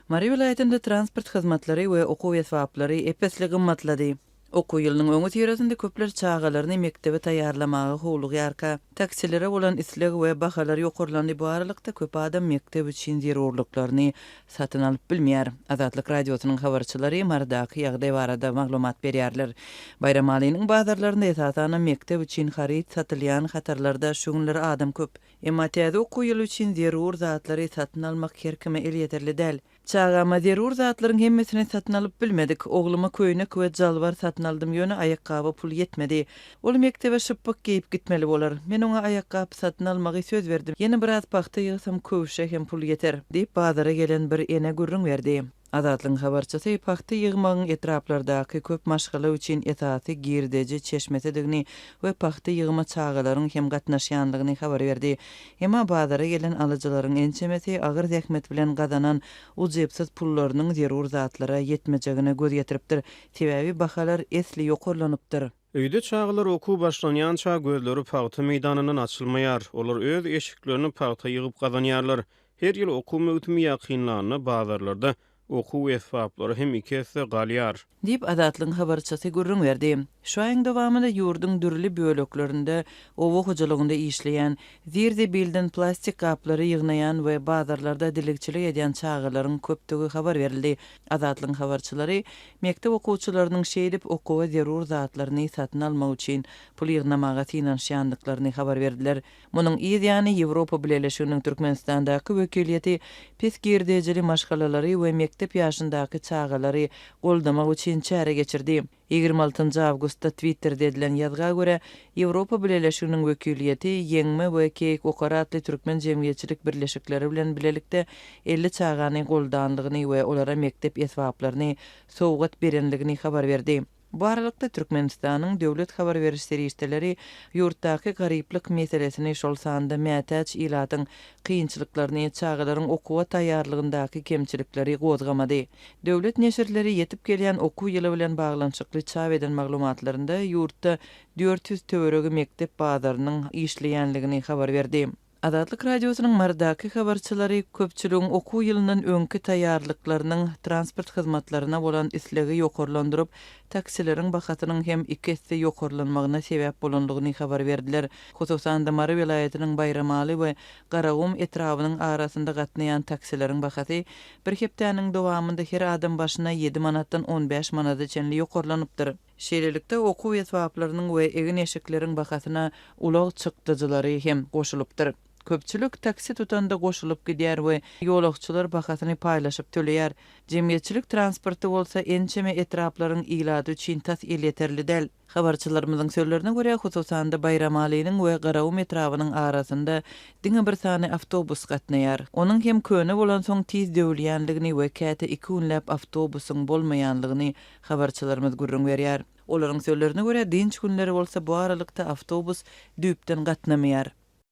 Mary welaýatynda transport hyzmatlary we okuw esbaplary ep-esli gymmatlady. Okuw ýylynyň öňüsyrasynda köpler çagalaryny mekdebe taýýarlamaga howlugýarka, taksilere bolan isleg we bahalar ýokarlandy, bu aralykda köp adam mekdep üçin zerurlyklaryny satyn alyp bilmeýär. Azatlyk Radiosynyň habarçylary Marydaky ýagdaý barada maglumat berýärler. Baýramalynyň bazarlarynda esasanam mekdep üçin haryt satylýan hatarlarda şu günler adam köp. Emma täze okuw ýyly üçin zerur zatlary satyn almak her kime elýeterli däl. Çagama zerur zatlaryň hemmesini satyn alyp bilmedik. Ogluma köýnek we jalbar satyn aldym, ýöne aýakgaba pul ýetmedi. Ol mekdebe şypbyk geýip gitmeli bolar. Men oňa aýakgap satyn almagy söz berdim. Ýene biraz pagta ýygsam köwşe hem pul ýeter, diýip, bazara gelen bir ene gürrüň berdi. Azatlygyň habarçysy pagta ýygmagyň etraplardaky köp maşgala üçin esasy girdeji çeşmesidigini we pagta ýygyma çagalaryň hem gatnaşýanlygyny habar berdi. Emma bazara gelen alyjylaryň ençemesi agyr zähmet bilen gazanan ujypsyz pullarynyň zerur zatlara ýetmejegine göz ýetiripdir. Sebäbi bahalar esli ýokarlanypdyr. Öýde çagalar okuw başlanýança gözleri pagta meýdanyndan açylmaýar. Olar öz eşiklerini pagta ýygyp gazanýarlar. Her ýyl okuw möwsümi ýakynlanda bazarlarda okuw esbaplary hem iki esse galýar. Diýip, Azatlygyň habarçysy gürrüň berdi. Şu aýyň dowamynda ýurduň dürli böleklerinde oba hojalygynda işleýän, zir-zibilden plastik gaplary ýygnaýan we bazarlarda dilegçilik edýän çagalaryň köpdügi habar berildi. Azatlygyň habarçylary mekdep okuwçylarynyň şeýdip okuwa zerur zatlaryny satyn almak üçin pul ýygnamaga synanyşýandyklaryny habar berdiler. Munuň yz ýany, Ýewropa Bileleşiginiň Türkmenistandaky wekiliýeti pes girdejili maşgalalary we mekdep ýaşyndaky çagalary goldamak üçin çäre geçirdi. 26 awgustda Twitterde edilen ýazga görä, Ýewropa Bileleşiginiň wekiliýeti Ýeňme we Keýik okar atly türkmen jemgyýetçilik birleşikleri bilen bilelikde 50 çagany goldanlygyny we olara mekdep esbaplaryny sowgat berenligini habar berdi. Bu aralykda, Türkmenistanyň döwlet habar beriş serişdeleri ýurtdaky garyplyk meselesini, şol sanda mätäç ilatyň kynçylyklaryny, çagalaryň okuwa taýýarlygyndaky kemçilikleri gozgamady. Döwlet neşirleri ýetip gelýän okuw ýyly bilen baglanyşykly çap eden maglumatlarynda ýurtda 400 töweregi mekdep bazarynyň işleýänligini habar berdi. Azatlyk Radiosynyň Marydaky habarçylary köpçüligiň okuw ýylyndan öňki taýýarlyklarynyň transport hyzmatlaryna bolan islegi ýokarlandyryp, taksileriň bahasynyň hem iki esse ýokarlanmagyna sebäp bolandygyny habar berdiler. Hususan-da, Mary welaýatynyň Baýramaly we Garagum etrabynyň arasynda gatnaýan taksileriň bahasy bir hepdäniň dowamynda her adam başyna ýedi manatdan 15 manada çenli ýokarlanypdyr. Şeýlelikde, okuw esbaplarynyň we egin-eşikleriň bahasyna ulag çykdajylary hem goşulypdyr. Köpçülik taksi tutanda goşulyp gidýär we ýolagçylar bahasyny paýlaşyp töleýär. Jemgyýetçilik transporty bolsa ençeme etraplaryň ilaty üçin tas elýeterli däl. Habarçylarymyzyň sözlerine görä, hususan-da Baýramalynyň we Garagum etrabynyň arasynda diňe bir sany awtobus gatnaýar. Onuň hem köne bolansoň tiz döwülýänligini we käte iki günläp awtobusyň bolmaýanlygyny habarçylarymyz gürrüň berýär. Olaryň sözlerine görä, dynç günleri bolsa bu aralykda awtobus düýpden gatnamaýar.